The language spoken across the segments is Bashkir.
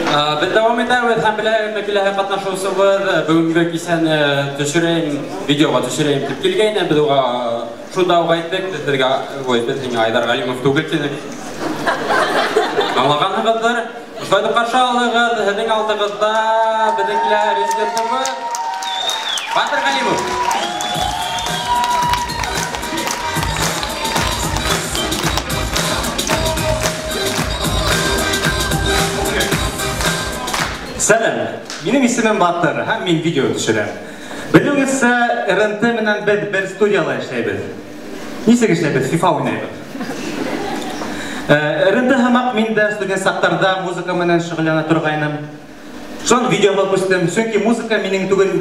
Беҙ дауам итәбеҙ һәм беләһегеҙме, киләһе ҡатнашыусыбыҙ бөгөнгө кисәне төшөрәйем, видеоға төшөрәйем тип килгәйне, беҙ уға шунда уҡ әйттек, беҙ һеҙгә, ой, беҙ һиңә Айҙар Ғәлимов түгел тинек. Аңлағанһығыҙҙыр. Шулай итеп ҡаршы алығыҙ, һеҙҙең алдығыҙҙа беҙҙең киләһе резидентыбыҙ Батыр Ғәлимов. Сәләм, минең исемем Батыр һәм мин видео төшөрәм. Белеүегеҙсә, РНТ менән беҙ бер студияла эшләйбеҙ. Нисек эшләйбеҙ? FIFA уйнайбыҙ. РНТ һымаҡ мин дә студент саҡтарҙа музыка менән шөғөлләнә торғайным. Шунан видеоға күстем, сөнки музыка минең түгел,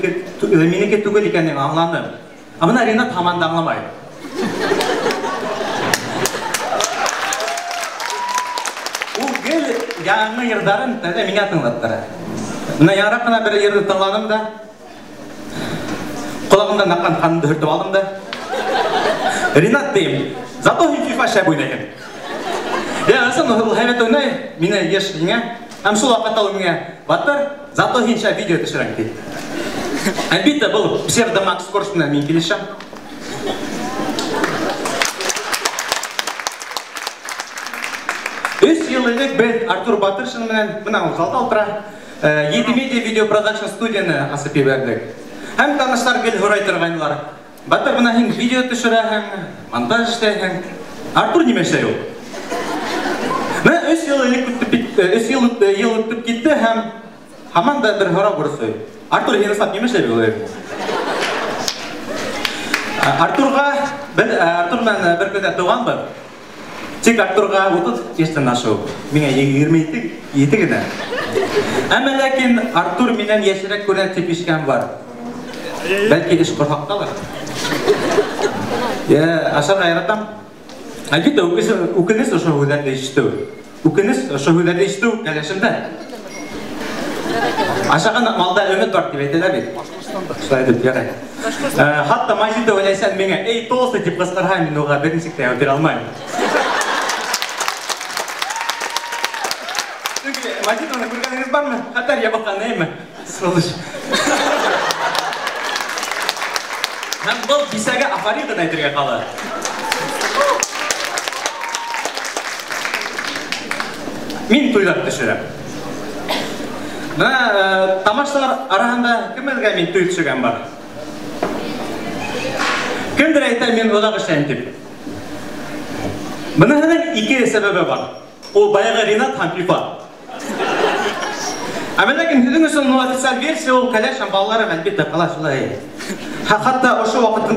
минеке түгел икәнен аңланым. Ә бына Ринат һаман да аңламай. Ул гел яңы йырҙарын тәүҙә миңә тыңлаттыра. Бына яңыраҡ ҡына бер йырҙы тыңланым да, ҡолағымдан аҡҡан ҡанымды һөртөп алдым да. Ринат тием, зато һин FIFA шәп уйнайһың. Я, ысын, ул һәйбәт уйнай, мине йыш еңә. Һәм шул ваҡытта ул миңә, Батыр, зато һин шәп видео төшөрәң, ти. Әлбиттә, был псевдо Макс Корж менән мин килешәм. Өс йыл элек беҙ Артур Батыршин менән, бына ул залда ултыра, Ете медиа видео продакшн студияны асып ебәрҙек. Һәм таныштар гел һорай торғайнылар. Батыр, бына һин видео төшөрәһең, монтаж эшләйһең. Артур нимә эшләй ул? Бына өс йыл элек үтеп китте, өс йыл үтте, йыл үтеп китте һәм һаман да бер һорау борсой. Артур, һин ысынлап нимә эшләй ул? Артурға, беҙ Артур менән бер көндә тыуғанбыҙ. Тик Артурға утыҙ йәштән ашыу. Миңә егерме ете генә. Әммә ләкин Артур минән йәшерәк күренә тип ишеткән бар. Бәлки эш ҡорһаҡталыр. Йә, ашарға яратам. Әлбиттә, үкенес ошо һүҙҙәрҙе ишетеү. Үкенес ошо һүҙҙәрҙе ишетеү кәләшемдә. Ашаған малда өмөт бар тип әйтәләр бит. Шулай итеп, ярай. Хатта Мажитова Ләйсән миңә, эй, толстый тип ҡысҡырһа, мин уға бер нисек тә яуап бирә алмайым. Сөнки Мажитованы күргәнегеҙ бармы? Хәтәр ябыҡҡан, әйме? Сволочь. Һәм был бисәгә афарин ғына әйтергә ҡала. Мин туйҙар төшөрәм. Бына тамашалар араһында кемегеҙгә мин туй төшөргән бар? Кемдер әйтә, мин оҙаҡ эшләйем тип. Быныһының ике сәбәбе бар. Ул баяғы Ринат һәм FIFA. Әммә ләкин һеҙҙең өсөн ул официаль версия, ул кәләш һәм балаларым, әлбиттә, ҡала шулай. Хатта ошо ваҡыт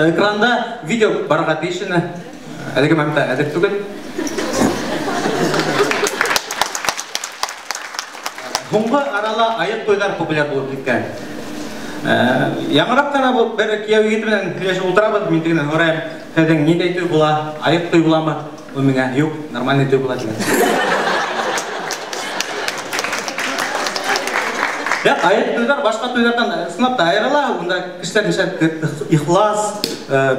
экранда видео барырға тейеш ине. Әлеге моментта әҙер түгел. Һуңғы арала айыҡ туйҙар популяр булып киткән. Яңыраҡ ҡына был бер кейәү егете менән һөйләшеп ултырабыҙ, мин тегенән һорайым, һеҙҙең ниндәй туй була? Айыҡ туй буламы? Ул миңә, юҡ, нормальный туй була тигән. Юҡ, айыҡ туйҙар башҡа туйҙарҙан ысынлап та айырыла. Унда кешеләр нисек ихлас,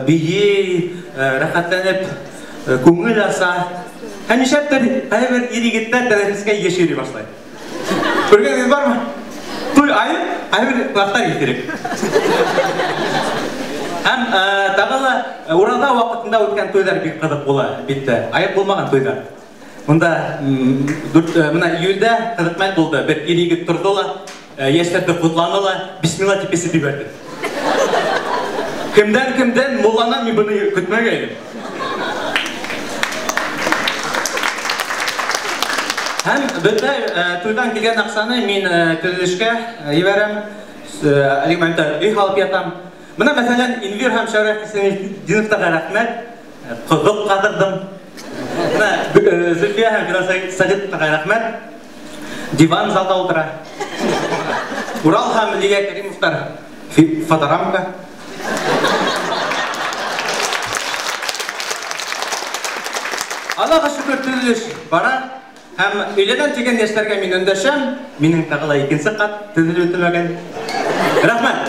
бейей, рәхәтләнеп, күңел аса. Һәм нишләптер ҡайһы бер ир егеттәр тәнәфескә йыш йөрөй башлай. Күргәнегеҙ бармы? Туй айыҡ, ҡайһы бер ҡунаҡтар иҫерек. Һәм тағы ла ураҙа ваҡытында үткән туйҙар бик ҡыҙыҡ була, әлбиттә. Айыҡ булмаған туйҙар. Унда бына июлдә ҡыҙыҡ мәл булды. Бер ир егет торҙо ла, йәштәрҙе ҡотланы ла, бисмилла тип эсеп ебәрҙе. Кемдән, кемдән, мулланан мин быны көтмәгәйнем. Һәм бөтә туйҙан килгән аҡсаны мин төҙөлөшкә ебәрәм. Әлеге моментта өй һалып ятам. Бына, мәҫәлән, Инвир һәм Шәүрә Хисамитдиновтарға рәхмәт. Ҡоҙоҡ ҡаҙырҙым. Бына Зөлфиә һәм Фираз Сәғитовтарға рәхмәт. Диван залда ултыра. Урал һәм Лилия Кәримовтар фоторамка. Аллаға шөкөр, төҙөлөш бара. Һәм өйләнәм тигән йәштәргә мин өндәшәм. Минең тағы ла икенсе ҡат төҙөлөп бөтмәгән. Рәхмәт.